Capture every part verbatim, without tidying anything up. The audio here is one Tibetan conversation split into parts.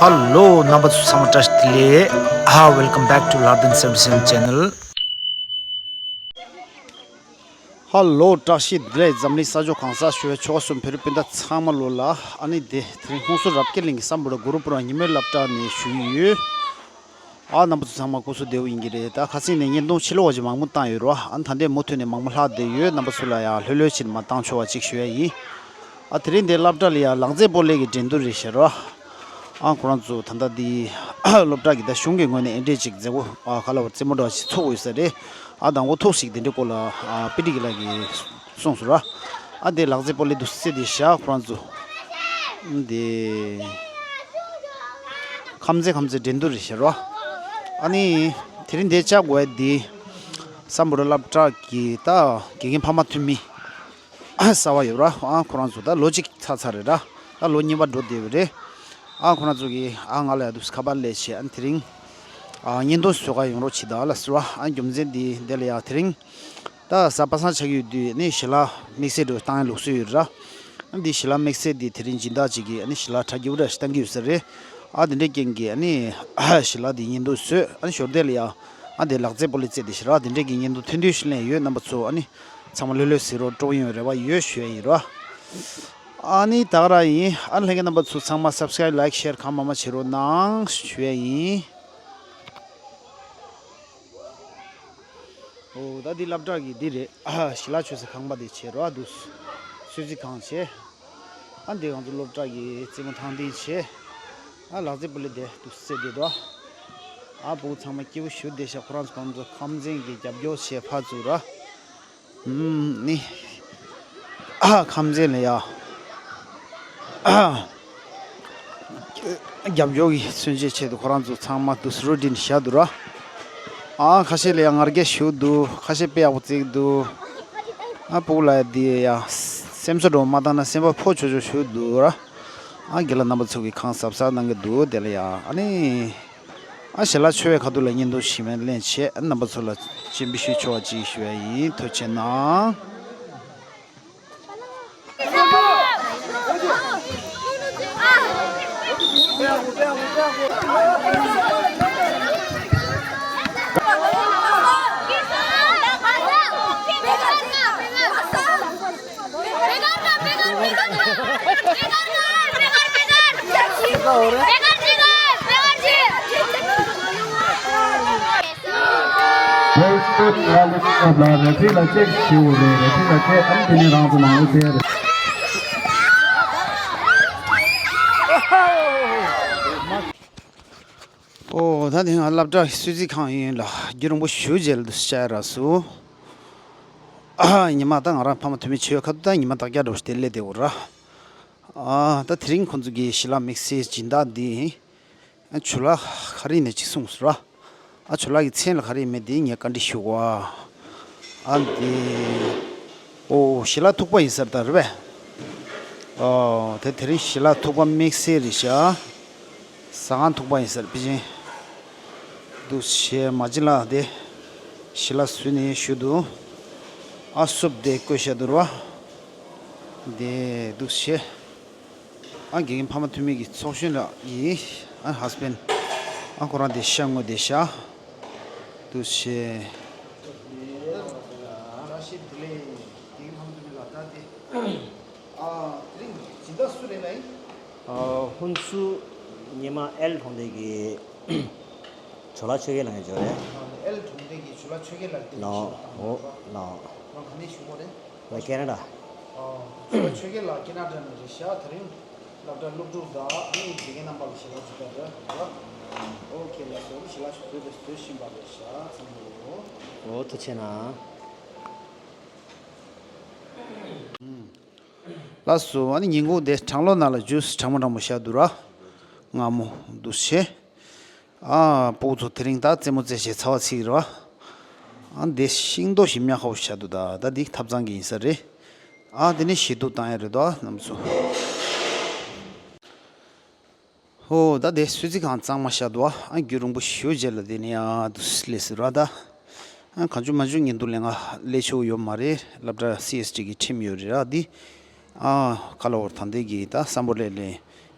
ཧ་ལོ། རྣམ་པ་ཚོ་ཚང་མ་བཀྲ་ཤིས་བདེ་ལེགས། ཨ། Welcome back to Lardin seventy-seven channel. ཧ་ལོ། བཀྲ་ཤིས་བདེ་ལེགས། འཛམ་གླིང་ས་ཕྱོགས་གང་སར་བཞུགས་པའི་ཆོལ་ཁ་གསུམ་བོད་རིགས་སྤུན་ཟླ་ཚང་མ་ལོ་ལ། ཨ་ནི་དེ་དེ་རིང་ཧོན་སུར་རབ་རྒྱས་གླིང་གི་སམ་བྷོ་ཊ་གུ་རུ་པུར་བ་ཉིན་མོའི་སློབ་གྲྭ་ནས་ཞུ་ཡི་ཡོད། ཨ། རྣམ་པ་ཚོ་ཚང་མ་སྐུ་གཟུགས་བདེ་པོ་ཡིན་གྱི་རེད། ད་ཁ་སང་ནས་བརྙན་ཐུང་ཕྱི་ལོགས་ཀྱི་མང་པོ་བཏང་ཡོད་རེད་བ། ཨ་ནི་ད་ལྟའི་མུ་མཐུད་ནས་མང་པོ་ལྷག་བསྡད་ཡོད། རྣམ་པ་ཚོ་ལ་ཡང་ལྷོད་ལྷོད་བྱས་ནས་མར་བཏང་ཆོག་པ་ཅིག་ཞུ་ཡ་ཡིན། ཨ། དེ་རིང་འདིར་སློབ་གྲྭ་ལ་ཡང་ལག་རྩེད་སྤོ་ལོའི་འགྲན་བསྡུར་རེད་ཤག་ར། ཨ། ཁོ་རང་ཚོ་ད་ལྟ་འདི་སློབ་གྲྭ་གི་ད་གཞུང་གི་ངོས་ནས་ཨེ་འདྲས་ཅིག་མཛད་སྒོ། ཨ། ག་ལ་བར་རྩེད་མོ་འདྲ་ཞིག་ཚོགས་ཡོད་ས་རེད། ཨ། མདང་དགོང་ཐུག་ཞིག་དེ་འདྲའི་སྐོར་ལ། ཨ། པི་ཏི་གི་ལགས་ཀྱིས་གསུངས་སོང་ར། ཨ། དེ་ལག་རྩེད་སྤོ་ལོའི་འདུག་སེ་རྩེ་བསྡད་ཤག་ཁོ་རང་ཚོ། འདི་ཁམས་ཚན་ཁམས་ཚན་འགྲན་བསྡུར་རེད་ཤག་ར། ཨ་ནི་དེ་རིང་འདིར་བཅར་དགོས་ཡ་འདི་སམ་བྷོ་ཊ་སློབ་གྲྭ་གི་ད་དགེ་རྒན་ཕ་མ་འཐུས་མི་གསར་པ་ཡོད་ར། ཨ། ཁོ་རང་ཚོ་ད་ལོ་གཅིག་ཚར་ཚར་རེད་ར། ད་ལོ་གཉིས་པ་འགྲོ་བསྡད་པ་རེད། ཨ། ཁོ་རང་ཚོ་གིས། ཨ། ང་ལ་ཡ་འདུག་སེ་ཁ་པར་སླེབས་བྱས། ཨ། དེ་རིང་། ཨ། བརྙན་ཐུང་བཟོ་གར་ཡོང་རོགས་བྱེད་དང་ལབ་ཟེར་བ། ཨ། རྒྱུ་མཚན་འདི་འདི་ལ་ཡ་དེ་རིང་ད་གཟའ་པ་སངས་ཆགས་ཀྱི་ཡོད་དུས་ནི་ཞལ་ལག་དམིགས་བསལ་འདྲ་བཏང་ཡ་ལུགས་སྲོལ་ཡོད་ར། ཨ། འདི་ཞལ་ལག་དམིགས་བསལ་འདི་དེ་རིང་སྦྱིན་བདག་ཅིག་གིས། ཨ་ནི་ཞལ་ལག་གྲ་རྒྱས་པོ་འདྲ་ཞིག་བཏང་གི་ཡོད་ས་རེད། ཨ། དེ་འདྲའི་རྐྱེན་གྱིས། ཨ་ནི་ཞལ་ལག་འདི་བརྙན་ཐུང་བཟོས། ཨ་ནི་ཞོར་དེ་ལ་ཡ། ཨ། འདི་ལག་རྩེད་སྤོ་ལོ་རྩེ་བསྡད་ཤག་ར། དེ་འདྲའི་གི་བརྙན་ཐུང་ཐུང་ཐུང་ཞིག་ལེན་ཡོད། རྣམ་པ་ཚོ་ཨ་ནི་ཚང་མ་ལྷོད་ལྷོད་གཟིགས་རོགས། སྤྲོ་པོ་ཡོང་བའི་རེ་བ་ཡོད་ཞུ་ཡ་ཡིན་ར། ཨ་ནི་ད་ག་རང་ཡིན། ཨ། ལྷན་རྒྱས་རྣམ་པ་ཚོ་ཚང་མ་སབ་སི་ཀ་རབ་ལའིཀ་ཤེར་གང་མང་མང་བྱེད་རོགས་གནང་ཞུ་ཡ་ཡིན། འོ། ད་འདི་སློབ་གྲྭ་གི་འདི་རེད། ཨ། ཞལ་ལག་མཆོད་སའི་ཁང་པ་འདི་བྱས་རོགས་འདུག་གསོལ་ཚིགས་ཁང་བྱས། ཨ། འདི་ང་ཚོ་སློབ་གྲྭ་གི་རྩེད་མོ་ཐང་འདི་བྱས། ཨ། ལག་རྩེད་སྤོ་ལོ་འདི་འདུག་སེ་རྩེ་བསྡད་འདུག་ཨ། ཕྲུ་གུ་ཚང་མ་སྐྱིད་པོ་ཞེ་པོ་བསྡད་ཤག་ཁོ་རང་ཚོ་ཁོ་རང་ཚོ་ཁམས་ཚན་གྱིས་རྒྱབ་སྐྱོར་བྱས་ཕར་ཚུར་ར། ཨུམ། ནི། ཨ། ཁམས་ཚན་ལ་ཡ། ཨ། རྒྱབ་སྐྱོར་གྱི་མཚོན་བྱེད་ཆེད་དུ་ཁོ་རང་ཚོ་ཚང་མ་འདུག་སེ་རུ་ཊིན་བཞག་འདུག་ར། ཨ། ཁ་ཤས་ལ་ཡ་ང་རྒྱལ་ཞེ་པོ་འདུག་ཁ་ཤས་དཔེ་ཡག་པོ་རྩེ་གི་འདུག་ཨ། ཕྲུ་གུ་ལ་ཡ་འདི་ཡ་སེམས་གསོ་འདྲ་པོ་མ་བཏང་ན་སེམས་པ་ཕོ་ཆོག་ཆོག་ཞེ་པོ་འདུག་ར། ཨ། རྒན་ལགས་རྣམ་པ་ཚོ་གིས་གང་གཟབ་གཟབ་གནང་གི་འདུག་དེ་ལ་ཡ། ཨ་ནི། ཨ། ཞལ་ལག་མཆོད་པའི་ཁ་ཐུག་ལ་བརྙན་ཐུང་ཞིག་མར་ལེན་བྱས། ཨ། རྣམ་པ་ཚོ་ལ་སྤྱན་འབུལ་ཞུ་ཆོག་པ་ཅིག་ཞུ་ཡ་ཡིན། ཐུགས་རྗེ་གནང་། ཧོལ་སྤོར་ཊི་ལ་ལུ་སྐབས་ལ་རལ་གྲི་ལ་ཅེག་ཞུ་རེད། རལ་གྲི་ལ་ཅེག་ཨ་ནི་དེ་ནས་རང་ཚོ་ནང་ལ་ཕེབས། ཨོ། ད་དེ་ང་སློབ་གྲྭ་གསོལ་ཚིགས་ཁང་ཡིན་ལ། རྒྱུན་རིང་པོ་ཞེ་པོ་རྗེས་ལ་འདུག་སེ་བྱས་རག་སོང་། ཨ། ཉི་མ་ད་ང་རང་ཕ་མ་འཐུས་མི་བྱོས་ཁ་ཐུག་ད་ཉི་མ་དག་རྒྱག་འགྲོ་སྟེ་སླེབས་བསྡད་ཡོད་ར། ཨ། ད་དེ་རིང་ཁོང་ཚོ་གི་ཞལ་ལག་དམིགས་བསལ་སྦྱིན་བདག་འདི། ཨ། ཇོ་ལགས་ག་རེ་ཡིན་ནའི་ཅིག་གསུངས་སོང་ར། ཨ། ཇོ་ལགས་ཀྱི་མཚན་ལ་ག་རེ་ཡིན་མིན་དེ་ངས་བཀའ་འདྲི་ཞུ་དགོས། ཨ། འདི། ཨོ། ཞལ་ལག་ཐུག་པ་ཡིན་ས་རེད་ད། རེད་པས། ཨོ། དེ་དེ་རིང་ཞལ་ལག་ཐུག་པ་དམིགས་བསལ་རེད་ཤག་ཟ་ཁང་ཐུག་པ་ཡིན་ས་རེད། པེ་ཅིན་འདུག་སེ་མ་ཅི་ལ་དེ་ཞལ་ལག་བཟོས་ནས་བཞག་འདུག་ཨ། སུབ་དེ་བསྐོལ་བཞག་འདུག་ར། དེ་འདུག་སེ། ཨ། དགེ་རྒན་ཕ་མ་འཐུས་མི་གི་ཚོགས་གཞོན་ལགས་ཡིན། ཨ། ཧ་སི་བྷེན་ཌི། ཨ། ཁོ་རང་དེ་ཤ་ངོ་དེ་ཤ། འདུག་སེ། བཀྲ་ཤིས་བདེ་ལེགས། དགེ་རྒན་ཕ་མ་འཐུས་མི་ལགས། ད་དེ། ཨ། དེ་རིང་སྦྱིན་བདག་སུ་རེད་ལབ་ཡིན། ཨ། ཧུན་སུར་ཉི་མ་ཨེལ་གྲོང་རྡལ་གྱི་ཇོ་ལགས་ཆོས་རྒྱལ་ལགས་ཀྱི་ཇོ་རེད། ཨེལ་གྲོང་རྡལ་གྱི་ཇོ་ལགས་ཆོས་རྒྱལ་ལགས་ཀྱི། ལགས། འོ། ལགས། ཁྱེད་རང་ག་ནས་བཞུགས་ཡོད་རེད། ང་ཁེ་ན་ཌ། ཨ། ཆོས་རྒྱལ་ལགས་ཁེ་ན་ཌ་ནས་རེད་ཤག་དེ་རིང་སློབ་གྲྭ་སློབ་ཕྲུག་དང་ཨ་ནི་དགེ་རྒན་རྣམ་པ་ལ་ཞལ་ལག་ཅིག་བཀའ་འདྲི་ཞུ་རོགས། ཨོ་ཁེ། ལགས་སོ། ཞལ་ལག་ཞིག་བཟོས་ཏེ་བཟོས་བཞིན་པ་རེད་ཤག་ཚང་མ། འོ། ཐུགས་རྗེ་གནང་། ལགས་སོ། ཨ་ནི་ཉིན་གུང་དེ་གྲང་ལོ་ནང་ལ་ཇུས་གྲང་མོ་གྲང་མོ་བཞག་འདུག་ར། མངར་མོ་འདུག་སེ། ཨ། ཕྲུ་གུ་ཚོ་དེ་རིང་ད་རྩེད་མོ་རྩེ་བྱས་ཚར་བ་ཚིག་རེད་བ། ཨ། འདི་ཤིང་ཏོག་ཞིམ་ཉམས་ཁ་པོ་བཞག་འདུག་ད་ད་འདི་ཐབ་ཚང་གི་ཡིན་ས་རེད། ཨ། དེ་ནས་ཞི་དུལ་བཏང་ཡ་རེད་དོ་རྣམ་པ་ཚོ། ཧོ། ད་དེ་གསོལ་ཚིགས་ཁང་གཙང་མ་བཞག་འདུག་ཨ། རྒྱུན་རིང་པོ་ཞེ་པོ་རྗེས་ལ་དེ་ནས་ཡ་འདུག་སེ་སླེབས་སོང་ར་ད། ཨ། གང་བྱུང་མང་བྱུང་ཉིན་དུ་ལས་ང་སླེབས་ཆོག་ཡོད་མ་རེད། སློབ་གྲྭ་སི་ཨེས་ཊི་གི་ཁྲིམས་ཡོད་རེད་ར་འདི། ཨ། ག་ལ་བར་ད་འདི་གི་ད་སམ་བྷོ་ཊ་ལ་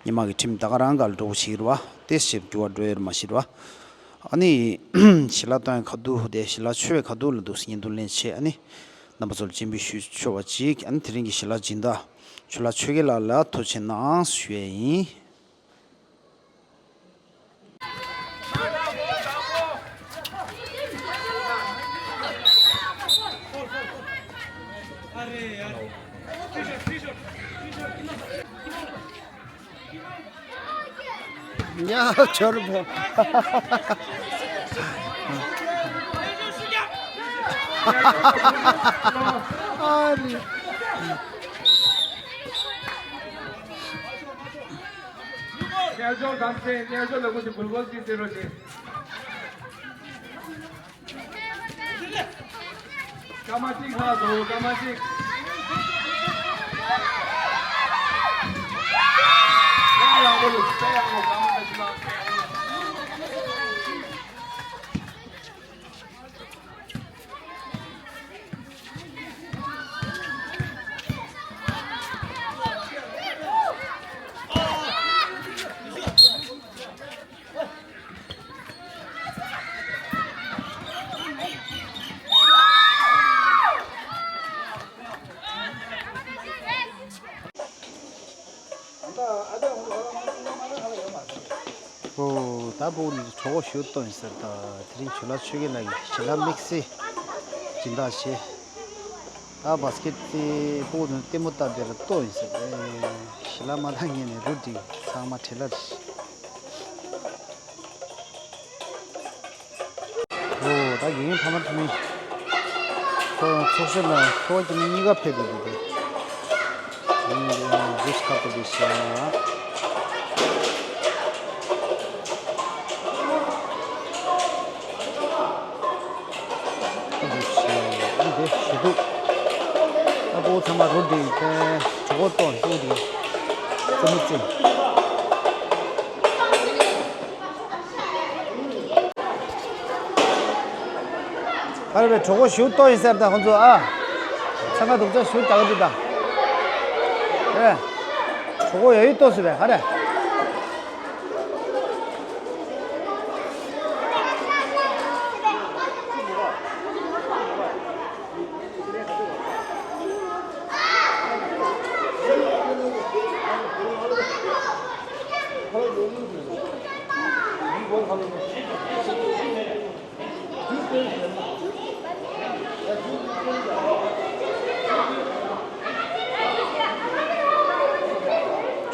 ཉི་མ་གི་ཁྲིམས་ད་ག་རང་ག་ལ་འགྲོ་བ་ཞིག་རེད་བ། ཏེས་ཞེས་འགྱུར་བ་འགྲོ་ཡོད་མ་ཤེས་པ། ཨ་ནི་ཞལ་ལག་གཏོང་ཡ་ཁ་ཐུག་དེ་ཞལ་ལག་མཆོད་པའི་ཁ་ཐུག་ལ་འདུག་སེ་བརྙན་ཐུང་ལེན་ཆེད། ཨ་ནི་རྣམ་པ་ཚོ་ལ་སྤྱན་འབུལ་ཞུ་ཆོག་པ་ཅིག་ཨ་ནི་དེ་རིང་གི་ཞལ་ལག་སྦྱིན་བདག་ཇོ་ལགས་ཆོས་རྒྱལ་ལགས་ལ་ཐུགས་རྗེ་གནང་ཞུ་ཡས་ཡིན། ཡ་ཆོར་བོ། ཨ་རི། རྒྱལ་མཆོག་དམ་ཅན་རྒྱལ་མཆོག་ལ་ཀུ་ཅི་འབུལ་དགོས་ཀྱི་ཟེར་རོ་ཅི། སྐར་མ་གཅིག་ལྷག་འདུག་སྐར་མ་གཅིག་དཔེ་ཡག་པོ་འདུག་དཔེ་ཡག་པོ། སྐར་མ་གཅིག་ལྷག་ཨོ། ད་ཕྲུ་གུ་གྲོད་ཁོག་ཞེ་པོ་ལྟོགས་ཡིན་ཟེར། ད་དེ་རིང་ཇོ་ལགས་ཆོས་རྒྱལ་ལགས་ཀྱིས་ཞལ་ལག་དམིགས་བསལ་སྦྱིན་བདག་བྱས། ད་བཱ་སི་ཀེད་དེ་ཕྲུ་གུ་ཚོ་ལྟད་མོ་ལྟ་བསྡད་ལ་ལྟོགས་ཡིན་ཟེར། ཨེ། ཞལ་ལག་མ་འདང་ངེས་ནས་རུལ་འགྲིག་ཚང་མ་བྲེལ་ལ་རེད། ཨོ། ད་དགེ་རྒན་ཕ་མ་ཐུ་མི་ཁོ་ཚོགས་ཞུགས་ལ་ཁོ་བ་ཀྱི་མི་གཉིས་ཀ་ཕེབས་འདུག་འདུག་སྟེ། ཨ་ནི་ཇུས་ཁ་པོ་དེ་བཞག་ཨ་ནི་དེ་ཞུ་འདུག་ཨ་ཕྲུ་གུ་ཚང་མ་རུལ་འགྲིག་སྟེ་གྲོད་ཁོག་ལྟོགས་འདུག་སྟེ་རྩེད་མོ་རྩེ། ཨ་རེ་བས། གྲོད་ཁོག་ཞེ་པོ་ལྟོགས་ཡིན་ཟེར། ད་ཁོང་ཚོ་ཨ། ཚང་ཁ་འདུག་ཚ་ཞེ་པོ་རྒྱག་གི་འདུག་ད། ཨེ། གྲོད་ཁོག་ཡོད་ཡོད་ལྟོགས་སོང་བས། ཨ་རེ།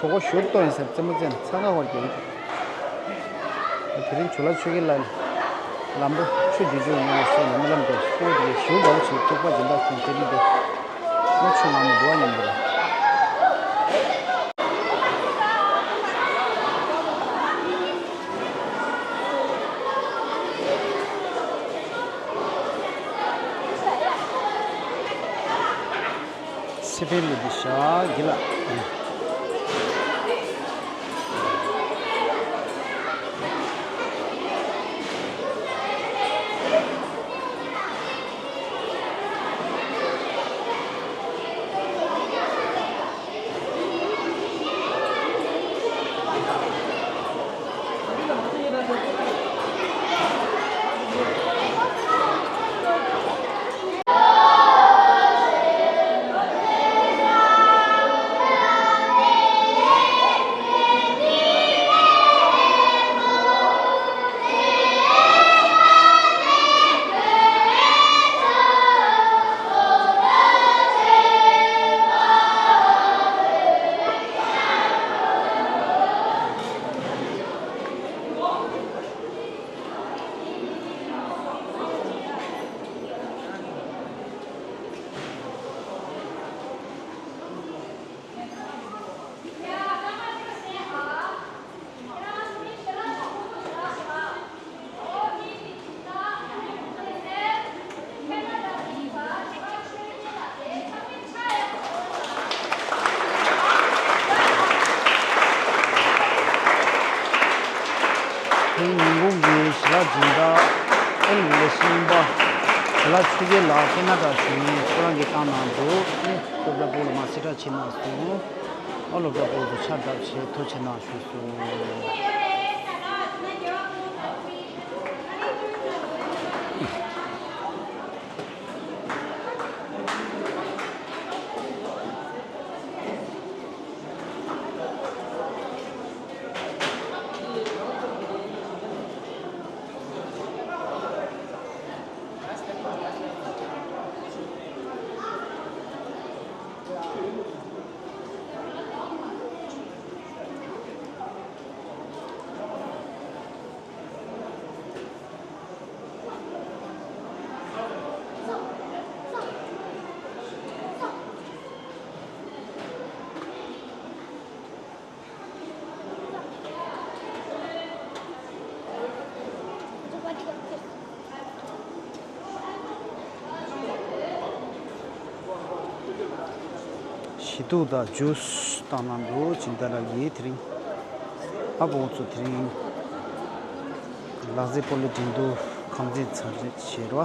གྲོད་ཁོག་ཞེ་པོ་ལྟོགས་ཡིན་ཟེར། རྩེད་མོ་རྩེ་ན་ཚང་ཁ་ཧོར་གྱི། དེ་རིང་ཇོ་ལགས་ཆོས་རྒྱལ་ལགས་ལམ་བུ་ཆུ་རྒྱུ་རྒྱུ་ཡིན་ལ་སོགས་ལ་རྨི་ལམ་དུ་ཤོད་དེ་ཞུ་འདྲ་བོ་ཞིག་ཐུག་པ་སྦྱིན་བདག་ཚོས་དེ་རིང་དེ་ནི་ཆུ་ནང་མི་འགྲོ་བ་མཉམ་དུ་ལ། སི་ཕེ་ལི་དི་ཤ་གི་ལ། དེ་ཉིན་གུང་གི་ཞལ་ལག་སྦྱིན་བདག་ཨེལ་ཝི་ལེ་ཤིང་པ་ཞལ་ལག་ཆོས་རྒྱལ་ལགས་ཀེ་ན་ཌ་བཞུགས་མོལ་ཁོ་རང་གིས་བཏང་གནང་འདུག་ཨེ། སློབ་གྲྭ་པོ་ལ་མ་གསལ་བསྒྲགས་བྱེད་གནང་སོང་། ཨ། སློབ་གྲྭ་པོ་ཚོ་ཕྱག་བརྡབ་བྱས་ཐུགས་རྗེ་གནང་ཞུས་སོང་། མི་ཐུག་དང་ཇུས་བཏང་གནང་འདུག་སྦྱིན་བདག་ལགས་ཀྱིས། དེ་རིང་ཨ་བོ་ཚོ་དེ་རིང་ལག་རྩེད་སྤོ་ལོ་འགྲན་བསྡུར་ཁང་འཛིན་ཚར་རེད་བྱས་རོ།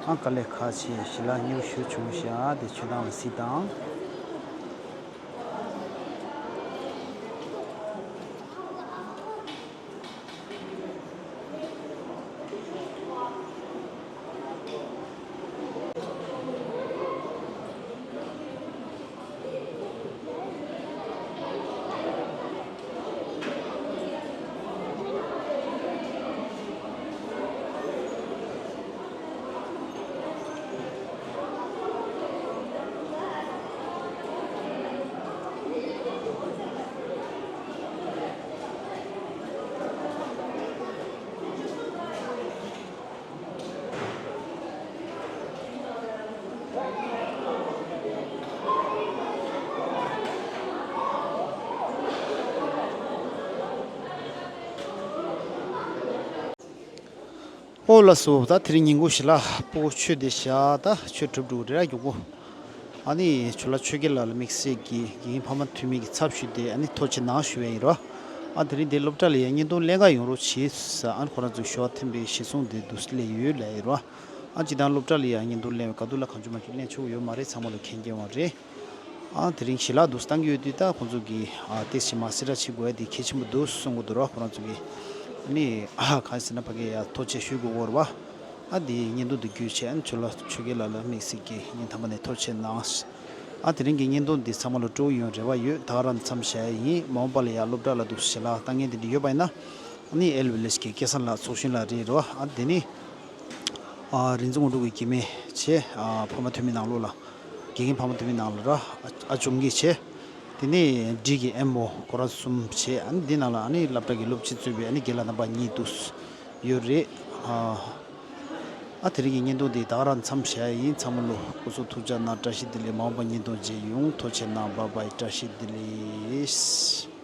ཨ་དཀའ་ལས་ཁག་ཆེ་ཞི་ལ་མཉེས་པོ་ཞུ་བྱུང་ཤག་དེ་ཆུ་ནང་ལ་སྲིད་དང་། ཨོ་ལགས་སོ། ད་དེ་རིང་ཉིན་གུང་ཞི་ལ་སྤོ་ཆོས་དེ་བཞག་ད་ཆོས་གྲུབ་འགྲོ་རེ་ར་མགྱོགས་པོ། ཨ་ནི་ཇོ་ལགས་ཆོས་རྒྱལ་ལགས་ལ་དམིགས་བསལ་གྱིས་དགེ་རྒན་ཕ་མ་འཐུས་མི་གི་ཚབ་ཞུས་ཏེ་ཨ་ནི་ཐུགས་རྗེ་གནང་ཞུ་བ་ཡིན་རོ། ཨ་དེ་རིང་འདི་སློབ་གྲྭ་ལ་ཡང་བརྙན་ཐུང་ལེན་ག་ཡོང་རོགས་བྱེད་ཟེར། ཨ་ནི་ཁོ་རང་ཚོའི་ཞུ་བ་འཐེན་པའི་གཞི་བཟུང་དེ་འདུག་སེ་སླེབས་ཡོད་ལབ་ཡིན་རོ། ཨ་སྤྱིར་བཏང་སློབ་གྲྭ་ལ་ཡང་བརྙན་ཐུང་ལེན་བའི་དཀའ་སྡུག་ལ་གང་བྱུང་མང་བྱུང་ལེན་ཆོག་གི་ཡོད་མ་རེད། ཚང་མ་ལ་མཁྱེན་མཁྱེན་པ་རེད། ཨ་དེ་རིང་ཞི་ལ་འདུག་སེ་བཏང་གི་ཡོད་དུས་ད་ཁོང་ཚོ་གིས་ཨ་ཏོག་ཙམ་མ་སེ་ར་བྱེད་དགོས་ཡ་དེ་གལ་ཆེན་པོ་འདུག་གསུང་གི་འདུག་ར། ཁོ་རང་ཚོ་གིས་ཨ་ནི་ཨ་གང་ཟེར་ན་ཕ་གི་ཡ་ཐུགས་རྗེ་ཆེ་ཞུ་དགོས་ཀྱི་ཡོད་རེད་པ། ཨ་དེ་བརྙན་ཐུང་དེ་བརྒྱུད་བྱས་ཨ་ནི་ཇོ་ལགས་ཆོས་རྒྱལ་ལགས་ལ་དམིགས་བསལ་གྱི་སྙིང་ཐག་པ་ནས་ཐུགས་རྗེ་ཆེ་གནང་། ཨ་དེ་རིང་གི་བརྙན་ཐུང་འདི་ཚང་མ་ལ་སྤྲོ་པོ་ཡོང་རེ་བ་ཡོད། ད་ག་རང་མཚམས་བཞག་ཡ་ཡིན། མ་འོངས་པ་ལ་ཡ་སློབ་གྲྭ་ལ་འདུག་སེ་ཞི་ལ་ལྟ་མཁན་དེ་འདྲ་ཡོད་པ་ཡིན་ན་ཨ་ནི་ཨེལ་ཝི་ལེཇ་གི་སྐལ་བཟང་ལགས་ཚོགས་གཞོན་ལགས་རེད་རོ། ཨ་དེ་ནི་ཨ་རིག་འཛིན་དངོས་གྲུབ་ཀྱི་སྐྱེ་དམན་བྱས་ཨ་ཕ་མ་འཐུས་མི་ནང་ལོགས་ལ་དགེ་རྒན་ཕ་མ་འཐུས་མི་ནང་ལ་ར་ཨ་ཅུང་གི་བྱས། དེ་ནས་འབྲི་གི་ཨེམ་ཨོ་ཁོ་རང་གསུམ་བྱས། ཨ་ནི་འདི་ནང་ལ་ཨ་ནི་སློབ་གྲྭ་གི་སློབ་སྤྱི་གཙོས་པའི་ཨ་ནི་རྒན་ལགས་རྣམ་པ་གཉིས་འདུག་ཡོད་རེད། ཨ་ཨ་དེ་རིང་གི་བརྙན་ཐུང་འདི་ད་ག་རང་མཚམས་བཞག་ཡ་ཡིན། ཚང་མ་ལ་སྐུ་གཟུགས་ཐུགས་ཅག་གནང་། བཀྲ་ཤིས་བདེ་ལེགས། མ་འོངས་པ་བརྙན་ཐུང་མཇལ་ཡོང་། ཐུགས་རྗེ་ཆེ་གནང་། བྷའི་བྷའི། བཀྲ་ཤིས་བདེ་ལེགས།